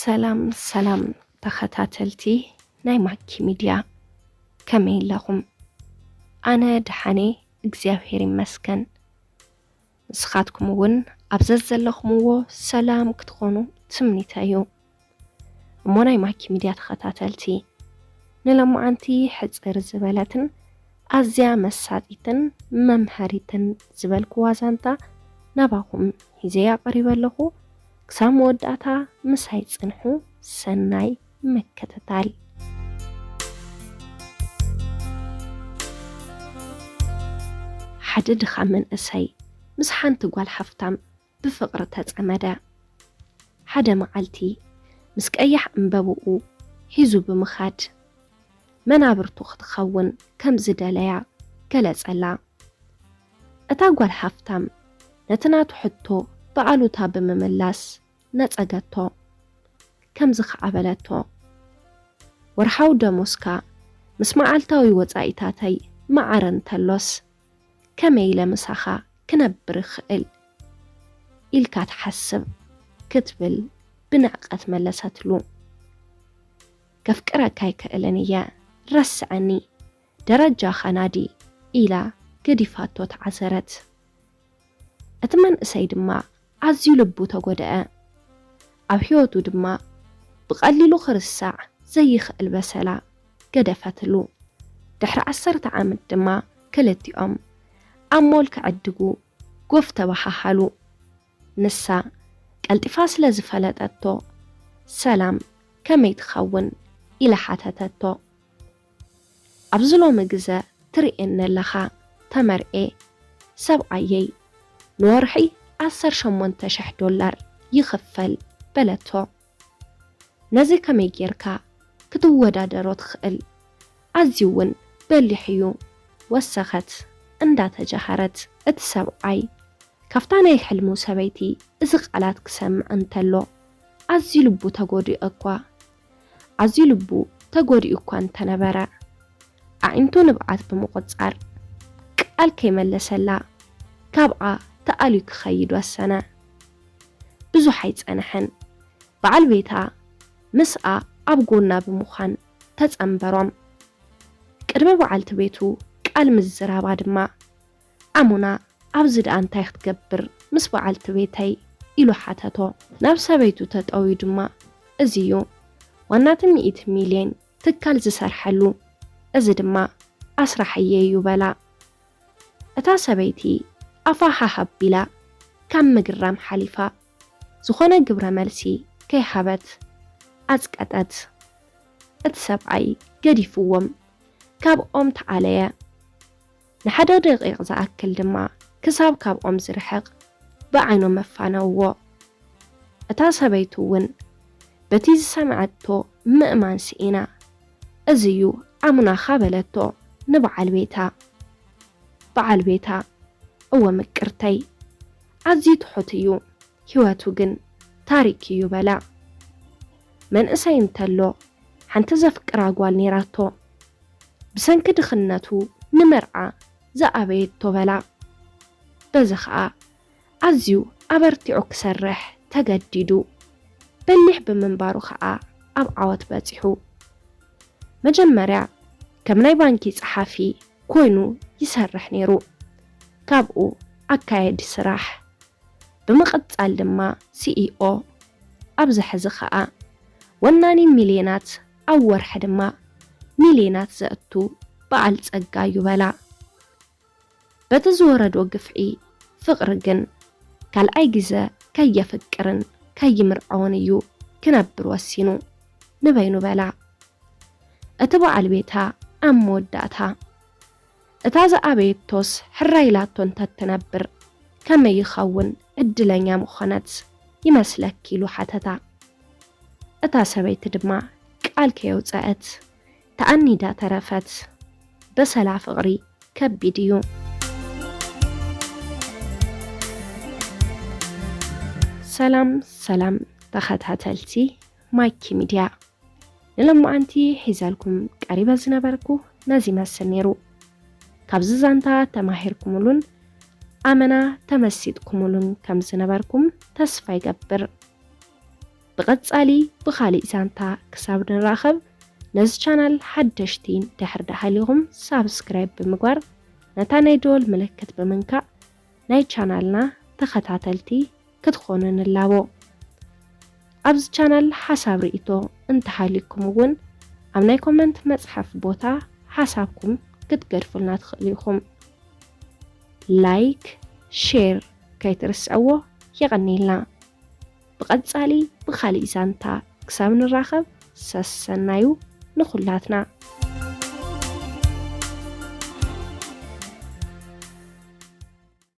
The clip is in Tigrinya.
ሰላም ሰላም ተኸታተልቲ ናይ ማኪ ሚድያ፣ ከመይ ኣለኹም? ኣነ ደሓነ፣ እግዚኣብሔር ይመስገን። ንስኻትኩም እውን ኣብ ዘዘለኹምዎ ሰላም ክትኾኑ ትምኒተይ እዩ። እሞ ናይ ማኪ ሚድያ ተኸታተልቲ፣ ንሎማዓንቲ ሕጽር ዝበለትን ኣዝያ መሳጢትን መምሃሪትን ዝበልኩዋ ዛንታ ናባኹም ሒዘያ ቀሪበ ኣለኹ። ክሳብ መወዳእታ ምሳይ ጽንሑ። ሰናይ ምክትታል። ሓደ ድኻ መንእሰይ ምስ ሓንቲ ጓል ሃፍታም ብፍቕሪ ተጸመደ። ሓደ መዓልቲ ምስ ቀያሕ እምበብኡ ሒዙ ብምኻድ መናብርቱ ክትኸውን ከም ዝደለያ ገለጸላ። እታ ጓል ሃፍታም ነቲ ናቱ ሕቶ ብኣሉታ ብምምላስ ነጸገቶ። ከምዚ ኸዓ በለቶ፣ "ወርሓዊ ደሞዝካ ምስ መዓልታዊ ወጻኢታተይ መዓረ እንተሎስ፣ ከመይ ኢለ ምሳኻ ክነብር እኽእል ኢልካ ትሓስብ?" ክትብል ብንዕቀት መለሰትሉ። "ከፍቅረካ ኣይክእልን እየ፣ ረስዐኒ፣ ደረጃኻ ናዲ" ኢላ ገዲፋቶ ተዓዘረት። እቲ መንእሰይ ድማ ኣዝዩ ልቡ ተጎድአ። ኣብ ህይወቱ ድማ ብቐሊሉ ክርሳዕ ዘይኽእል በሰላ ገደፈትሉ። ድሕሪ ዓሰርተ ዓመት ድማ ክልቲኦም ኣብ ሞል ክዕድጉ ጎፍ ተበሃሃሉ። ንሳ ቀልጢፋ ስለ ዝፈለጠቶ፣ "ሰላም፣ ከመይ ትኸውን?" ኢላ ሓተተቶ። "ኣብዚ ሎሚ ግዘ ትርእየኒ ኣለኻ፣ ተመርዔ፣ ሰብኣየይ ንወርሒ ዓሰርተ ሸሞንተ ሽሕ ዶላር ይኽፈል" በለቶ። "ነዚ ከመይ ጌርካ ክትወዳደሮ ትኽእል? ኣዝዩ እውን በሊሕ እዩ" ወሰኸት እንዳተጃሃረት። እቲ ሰብኣይ ካብታ ናይ ሕልሙ ሰበይቲ እዚ ቃላት ክሰምዕ እንተሎ፣ ኣዝዩ ልቡ ተጎዲኡ እኳ፣ ኣዝዩ ልቡ ተጎዲኡ እኳ እንተነበረ፣ ኣዒንቱ ንብዓት ብምቑጻር፣ ቃል ከይመለሰላ፣ ካብኣ ተኣልዩ ክኸይድ ወሰነ። ብዙሕ ኣይጸንሐን። በዓል ቤታ ምስኣ ኣብ ጎና ብምዃን ተጸንበሮም። ቅድሚ በዓልቲ ቤቱ ቃል ምዝራባ ድማ፣ "ኣሙና፣ ኣብዚ ደኣ እንታይ ክትገብር ምስ በዓልቲ ቤተይ?" ኢሉ ሓተቶ። ናብ ሰበይቱ ተጠውዩ ድማ፣ "እዚ እዩ ዋናቲ ሚእቲ ሚልዮን ትካል ዝሰርሐሉ፣ እዚ ድማ ኣስራሐየ እዩ" በላ። እታ ሰበይቲ ኣፋ ሃህ ኣቢላ፣ ካብ ምግራም ሓሊፋ ዝኾነ ግብረ መልሲ ከይሃበት ኣጽቀጠት። እቲ ሰብኣይ ገዲፍዎም ካብኦም ተዓለየ። ንሓደ ደቂቕ ዝኣክል ድማ ክሳብ ካብኦም ዝርሕቕ ብዓይኖም ኣፋነውዎ። እታ ሰበይቲ እውን በቲ ዝሰምዐቶ ምእማን ስኢና፣ "እዚ እዩ ኣሙናኻ" በለቶ ንበዓል ቤታ። በዓል ቤታ፣ "እወ ምቅርተይ፣ ኣዝዩ ትሑት እዩ፣ ህይወቱ ግን ታሪክ እዩ" በላ። መንእሰይ እንተሎ ሓንቲ ዘፍቅራ ጓል ኔራቶ። ብሰንኪ ድኽነቱ ንመርዓ ዝኣበየቶ በላ። በዚ ኸኣ ኣዝዩ ኣበርቲዑ ክሰርሕ ተገዲዱ። በሊሕ ብምንባሩ ኸኣ ኣብ ዓወት በጺሑ። መጀመርያ ከም ናይ ባንኪ ጸሓፊ ኮይኑ ይሰርሕ ነይሩ። ካብኡ ኣካየዲ ስራሕ፣ ብምቕጻል ድማ ሲኢኦ። ኣብዚ ሕዚ ኸኣ ወናኒ ሚልዮናት፣ ኣብ ወርሒ ድማ ሚልዮናት ዘእቱ በዓል ጸጋ እዩ በላ። በቲ ዝወረዶ ግፍዒ ፍቕሪ ግን ካልኣይ ግዘ ከየፍቅርን ከይምርዓውን እዩ ክነብር ወሲኑ። ንበይኑ በላ። እቲ በዓል ቤታ ኣብ መወዳእታ፣ እታ ዝኣበየቶስ ሕራይ ኢላቶ እንተትነብር ከመይ ይኸውን ዕድለኛ ምኾነት ይመስለኪ? ኢሉ ሓተታ። እታ ሰበይቲ ድማ ቃል ከየውጸአት ተኣኒዳ ተረፈት። በሰላ ፍቕሪ ከቢድ እዩ። ሰላም ሰላም ተኸታተልቲ ማይኪ ሚድያ፣ ንሎማዓንቲ ሒዘልኩም ቀሪበ ዝነበርኩ ነዚ ይመስል ነይሩ። ካብዚ ዛንታ ተማሂርኩምሉን ኣመና ተመሲጥኩምሉን ከም ዝነበርኩም ተስፋ ይገብር። ብቐጻሊ ብኻሊእ ዛንታ ክሳብ ንራኸብ፣ ነዚ ቻናል ሓደሽቲ ድሕር ደሃሊኹም ሳብስክራይብ ብምግባር፣ ነታ ናይ ደወል ምልክት ብምንካእ፣ ናይ ቻናልና ተኸታተልቲ ክትኾኑ ንላቦ። ኣብዚ ቻናል ሓሳብ ርእይቶ እንተሃልዩኩም እውን፣ ኣብ ናይ ኮመንት መጽሓፍ ቦታ ሓሳብኩም ክትገድፉልና ትኽእሉ ኢኹም። ላይክ፣ ሼር ከይትርስዕዎ። የቐንየልና። ብቐጻሊ ብኻሊእ ዛንታ ክሳብ ንራኸብ፣ ሰሰናዩ ንኹላትና።